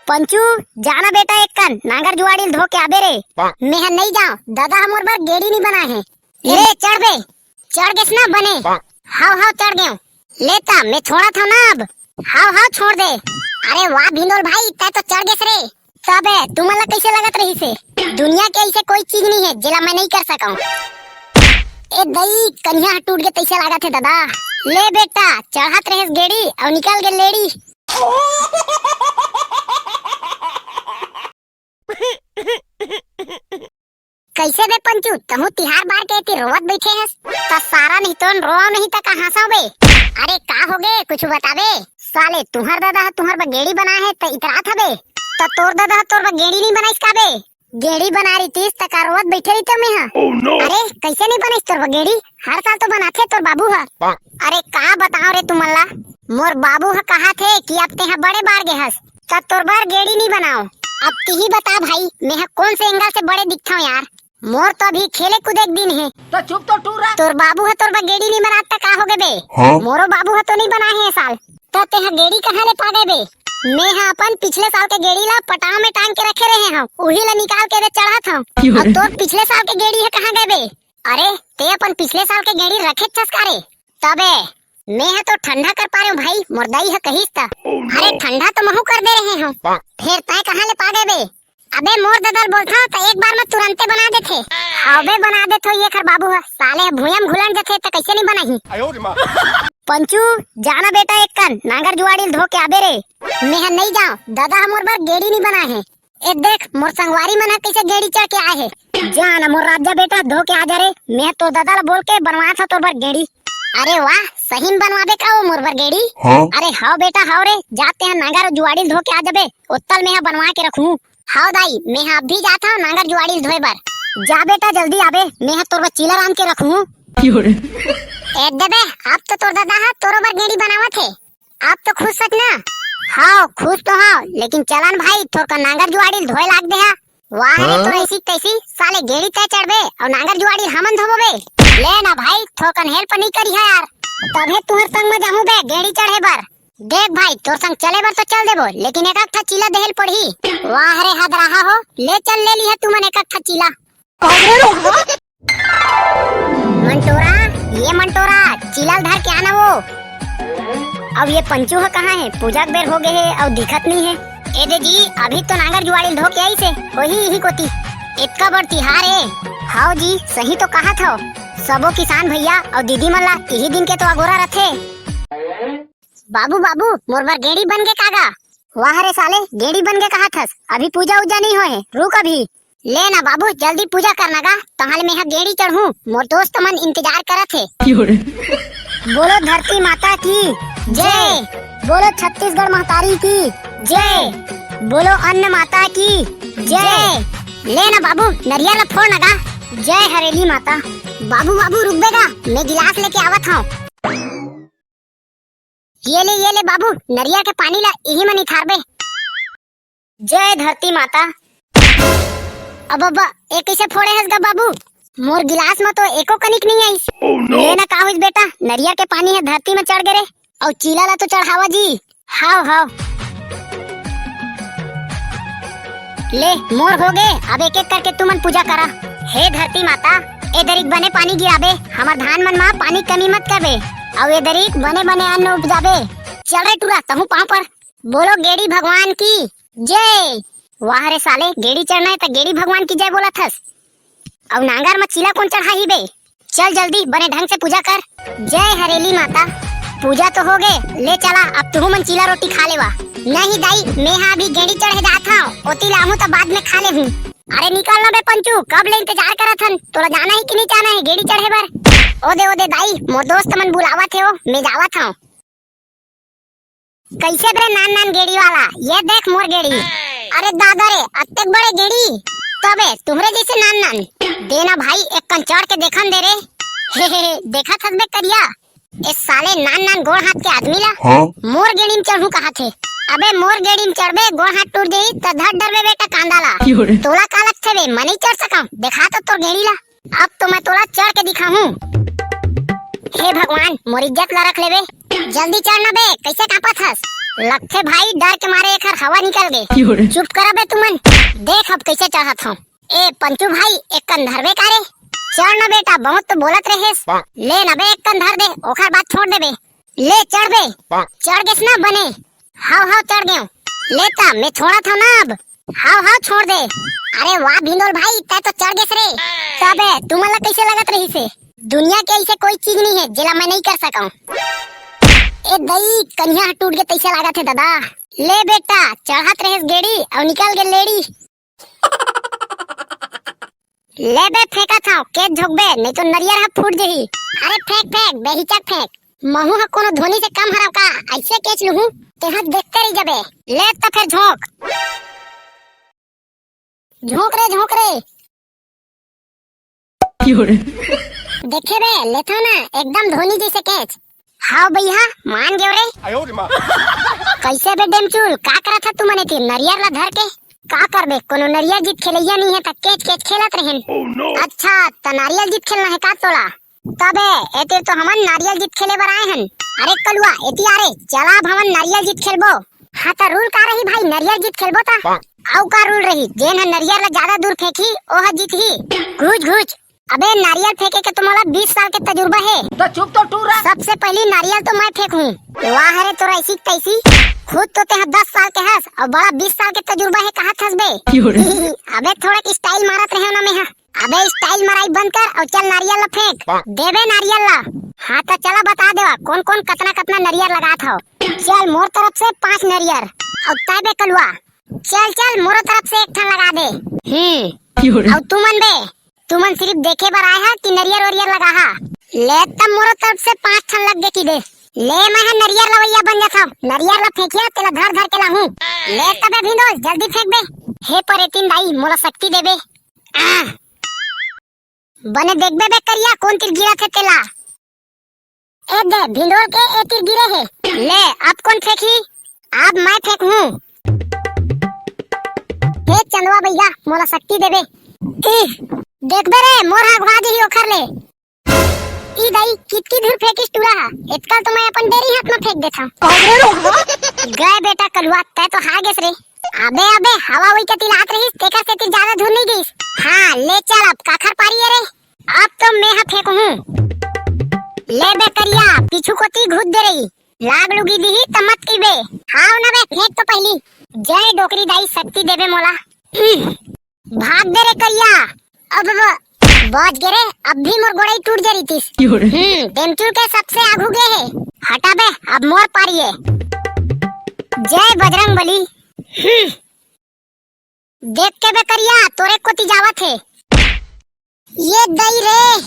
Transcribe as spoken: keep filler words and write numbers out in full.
पंचू, जाना बेटा, एक कन नांगर जुआड़ी ल धो के आबे रे। मेंह नइ जांव, ददा ह मोर बर गेड़ी नइ बनाए हे। ए रे, चढ़ बे, चढ़ गेस ना बने। हाव हाव, चढ़ गेंव। ले त, में छोड़त हंव ना अब। हाव हाव, छोड़ दे। अरे वाह भिंदोल भाई, तैं तो चढ़ गेस रे। तबे तुमन ला कइसे लगत रहिस हे? दुनिया के अइसे कोई चीज नइ हे जेला में नइ कर सकंव। ए दई, कनिहा ह टूट गे तइसे लागत हे ददा। ले बेटा, चढ़त रहेस गेड़ी अउ निकल गे लेड़ी। कइसे बे पंचू, तहूं तिहार बार के एती रोवत बइठे हस? त सारा नहीं तोन रोवव नहीं त का हंसव बे? अरे का होगे, कुछु बताबे? साले तुंहर ददा ह तुंहर बर गेड़ी बनाए हे त इतरात हबे, त तोर ददा ह तोर बर गेड़ी नइ बनाइस का बे? गेड़ी बनाए रहितिस त का रोवत बइठे रहितेंव मेंह। अरे कइसे नइ बनाइस तोर बर गेड़ी? हर साल तो बनाथे तोर बाबू ह। अरे का बतांव रे तुमन ला, मोर बाबू ह कहाथे कि अब तेंह बड़े बाढ़ गे हस, त तोर बर गेड़ी नइ बनांव। अब तिही बता भाई, मेंह कोन से एंगल से बड़े दिखथंव यार? मोर तो अभी खेले कूदे के दिन हे। त चुप तो टूरा। तोर बाबू ह तोर बर गेड़ी नइ बनात त का होगे बे? मोरो बाबू ह तो नइ बनाए हे ए साल। त तेंह गेड़ी कहां ले पा गे बे? मेंह अपन पिछले साल के गेड़ी ला पटांव में टांग के रखे रहे हंव, उही ला निकाल के दे चढ़त हंव। अउ तोर पिछले साल के गेड़ी ह कहां गे बे? अरे, तें अपन पिछले साल के गेड़ी रखेच हस का रे? तबे, मेंह तो ठंडा कर पारेंव भाई, मोर दई ह कहिस त। अरे, ठंडा तो महूं कर दे रहे हंव। फेर तैं कहां ले पा गे बे? अबे, मोर ददा ल बोलथंव त एक बार म तुरंते बना देथे। अबे, बना देथो, एखर बाबू ह, साले ह भुइयां म घुलंड जथे त कइसे नइ बनाही? पंचू, जाना बेटा एक कन, नांगर जुआड़ी ल धो के आबे रे। मेंह नइ जांव, ददा ह मोर बर गेड़ी नइ बनाए हे। ए देख, मोर संगवारी मन ह कइसे गेड़ी चढ़ के आए हे। जा ना मोर राजा बेटा, धो के आ जा रे। मेंह तोर ददा ल बोल के बनवात हंव तोर बर गेड़ी। अरे वाह, सही म बनवाबे का ओ मोर बर गेड़ी? अरे हव बेटा, हव रे, जा तेंह नांगर अउ जुआड़ी ल धो के आ जाबे, ओतका ल मेंह बनवा के रखहूं। हव दाई, मेंह अभी जात हंव नांगर जुआड़ी ल धोए बर। जा बेटा, जल्दी आबे, मेंह तोर बर चीला रांध के रखहूं। ए दे बे, अब तो तोर ददा ह तोरो बर गेड़ी बनावत हे। अब तो खुश हस ना? हव, खुश तो हंव, लेकिन चला न भाई, थोरकन नांगर जुआड़ी ल धोए लाग दे हा। वाह रे, तोर अइसी तइसी, साले गेड़ी तैं चढ़बे अउ नांगर जुआड़ी ल हमन धोबो बे। ले ना भाई, थोरकन help नइ करिहा यार। तभे तुंहर संग म जाहूं बे गेड़ी चढ़े बर। देख भाई, तोर संग चले बर तो चल देबो, लेकिन एक-एक ठा चीला देहे ल पड़ही। वाह रे हदराहा हो, ले चल, ले लिहा तुमन एक-एक ठा चीला। मंटोरा, ए मंटोरा, चीला ल धर के आना वो। अब ए पंचू ह कहां हे? पूजा के बेर हो गे हे अउ दिखत नइ हे। ए दे जी, अभी तो नांगर जुआड़ी ल धो के आइस हे, होही इही कोती। एतका बड़ तिहार ए। हव जी, सही तो कहत हव। सबो किसान भइया अउ दीदी मन ला इही दिन के तो अगोरा रथे। बाबू, बाबू, मोर बर गेड़ी बन गे का गा? वाह रे साले, गेड़ी बन गे कहत हस? अभी पूजा उजा नइ होए हे, रुक अभी। ले ना बाबू, जल्दी पूजा कर ना गा, तहां ले मेंहा गेड़ी चढ़हूं, मोर दोस्त मन इंतजार करत हे। बोलो धरती माता की जय, बोलो छत्तीसगढ़ महतारी की जय, बोलो अन्न माता की जय। ले ना बाबू, नरियर ला फोड़ ना गा। जय हरेली माता। बाबू, बाबू, रुकबे गा, में गिलास लेके आवत हंव। ये ले, ये ले बाबू, नरियर के पानी ला इही म निथारबे। जय धरती माता। अब, अब, ए कइसे फोड़े हस गा बाबू? मोर गिलास म तो एको कनिक नइ आइस। ले ना, का होइस बेटा, नरियर के पानी ह धरती म चढ़ गे रे। अउ चीला ला तो चढ़ावा जी। हव, हव। ले, मोर हो गे, अब एक-एक करके तुमन पूजा करा। हे धरती माता, ए दरिक बने पानी गिराबे, हमर धान मन म पानी कमी मत करबे, अउ ए दरिक बने-बने अन्न उपजाबे। चल रे टूरा, तहूं पांव पर। बोलो गेड़ी भगवान की जय। वाह रे साले, गेड़ी चढ़ना हे त गेड़ी भगवान की जय बोलत हस। अउ नांगर म चीला कोन चढ़ाही बे? चल जल्दी बने ढंग से पूजा कर। जय हरेली माता। पूजा तो हो गे, ले चला अब तुहू मन चीला रोटी खा लेवा। नहीं दाई, मेंहा अभी गेड़ी चढ़े जात हंव, ओती लाहूं त बाद में खा लेहूं। अरे निकल ना बे पंचू, कब ले इंतजार करत हन, तोला जाना हे कि नइ जाना हे गेड़ी चढ़े बर? ओ दे, ओ दे दाई, मोर दोस्त मन बुलावत हे ओ, में जावत हंव। कइसे बे नान नान गेड़ी वाला, ये देख मोर गेड़ी। अरे दादा रे, अतेक बड़े गेड़ी, तबे तुंहरे जइसे नान नान। दे ना भाई, एक कन चढ़ के देखन दे रे। हे, हे, हे, देखत हस बे करिया, ए साले नान नान गोड़ हाथ के आदमी ला। हाँ? मोर गेड़ी म चढ़हूं कहत हे। अबे मोर गेड़ी म चढ़बे, गोड़ हाथ टूट जही त धर डरबे बेटा कांदा ला। तोला का लगथे बे, मैं नइ चढ़ सकंव? देखा तो तोर गेड़ी ला। अब तो मैं तोला चढ़ के दिखाहूं। हे भगवान, मोर इज्जत ला रख लेबे। जल्दी चढ़ ना बे, कइसे कांपत हस? लगथे भाई, डर के मारे एखर हवा निकल गे। चुप करा बे तुमन, देख अब कइसे चढ़त हंव। ए पंचू भाई, एक कन धरबे का रे? चढ़ ना बेटा, बहुत तो बोलत रहेस। ले ना बे, एक कन धर दे, ओखर बाद छोड़ देबे। ले चढ़ बे। चढ़ गेस ना बने? हाव हाव चढ़ गेंव। ले ता मैं छोड़त हंव ना अब। हाव हाव छोड़ दे। अरे वाह भिंडोल भाई, तै तो चढ़ गेस रे। तबे तुमन ला कइसे लगत रहिसे? दुनिया के अइसे कोई चीज नइ हे जेला मैं नइ कर सकंव। ए दई, कनिहा ह टूट गे तइसे लागत हे ददा। ले बेटा, चढ़त रहेस गेड़ी अउ निकल गे लेड़ी। ले बे, फेंकत हंव, केच झोंकबे, नइ तो नरियर ह फूट जही। अरे फेंक, फेंक, बेहिचक फेंक। महूं ह कोनो धोनी से कम हरंव का? अइसे केच लुहूं, तेंहा देखते रहि जबे। ले त फेर झोंक। झोंक रे, झोंक रे। देखे बे, लेथंव ना, एकदम धोनी जइसे केच। हाव बइहा, मान गेंव रे। कइसे बे डेमचुल, का करत हस तुमन एती नरियर ला धर के? का करबे, कोनो नरियर जीत खेलइया नइ हे त केच केच खेलत रहेन। अच्छा, त नारियल जीत खेलना हे का तोला? तबे, एती तो हमन नारियल जीत खेले बर आए हन। अरे कलुआ, एती आ रे, चला अब हमन नारियल जीत खेलबो। हां त रूल का रही भाई, नरियर जीत खेलबो त? अउ का रूल रही, जेन ह नरियर ला जादा दूर फेंकही, ओह जीतही। घुच घुच। अबे नारियल फेंके के तो मोला बीस साल के तजुर्बा हे। त चुप तो टूरा। सबसे पहिली नारियल तो मैं फेंकहूं। वाह रे तोर अइसी तइसी। खुद तो तेंहा दस साल के हस अउ बड़ा बीस साल के तजुर्बा हे कहत हस बे। अबे थोड़ा स्टाइल मारत रहेंव ना मेंहा। अबे स्टाइल मराई बंद कर अउ चल नारियल ला फेंक। देबे नारियल ला। हां त चला बता देवा कोन कोन कतना कतना नरियर लगात हव। चल मोर तरफ से पांच नरियर। अउ तैं बे कलुआ, चल चल मोरो तरफ से एक ठन लगा दे। हम्म। अउ तुमन बे, तुमन सिरिफ देखे बर आए हा कि नरियर वरियर लगाहा? ले तब मोरो तरफ से पांच ठन लग गे कि दे। ले मैं ह नरियर लवइया बन जाथंव, नरियर ल फेंकिया तेला धर धर के लाहूं। ले तबे भिंडोल जल्दी फेंक बे। हे परेतिन दाई मोला शक्ति देबे। आह। बने देखबे बे करिया कोन तीर गिरत हे तेला। ए दे, भिंडोल के ए तीर गिरे हे। ले, अब कोन फेंकही? अब मैं फेंकहूं। हे चंदवा भइया, मोला शक्ति देबे। इह, देखबे रे, मोर ह अघवा जही ओखर ले। ई दाई, कितकी दूर फेंकिस टूरा ह? एतका ल तो मैं अपन डेरी हाथ म फेंक देथंव। गय बेटा कलुआ, तैं तो हार गेस रे। अबे, अबे, हवा उई कति लागत रहिस, तेकर सेती जादा दूर नइ गइस। हां, ले चल अब, काखर पारी ए रे? अब तो मैं ह फेंकहूं। ले बे करिया, पीछू कोती घुस दे रही। लाग लुगी दिही त मत कहिबे। हाव न बे, फेंक तो पहिली। जय डोकरी दाई, शक्ति देबे मोला। भाग दे रे करिया। अब ब-, बच गे रे, अब भी मोर गोड़ई टूट जा रहितिस। हम्म, डेमचुल के सबसे आघू गे हे। हटा बे, अब मोर पारी ए। जय बजरंग बली। हम्म। देख के बे करिया, तोरे कोती जावत हे। ये दई रे,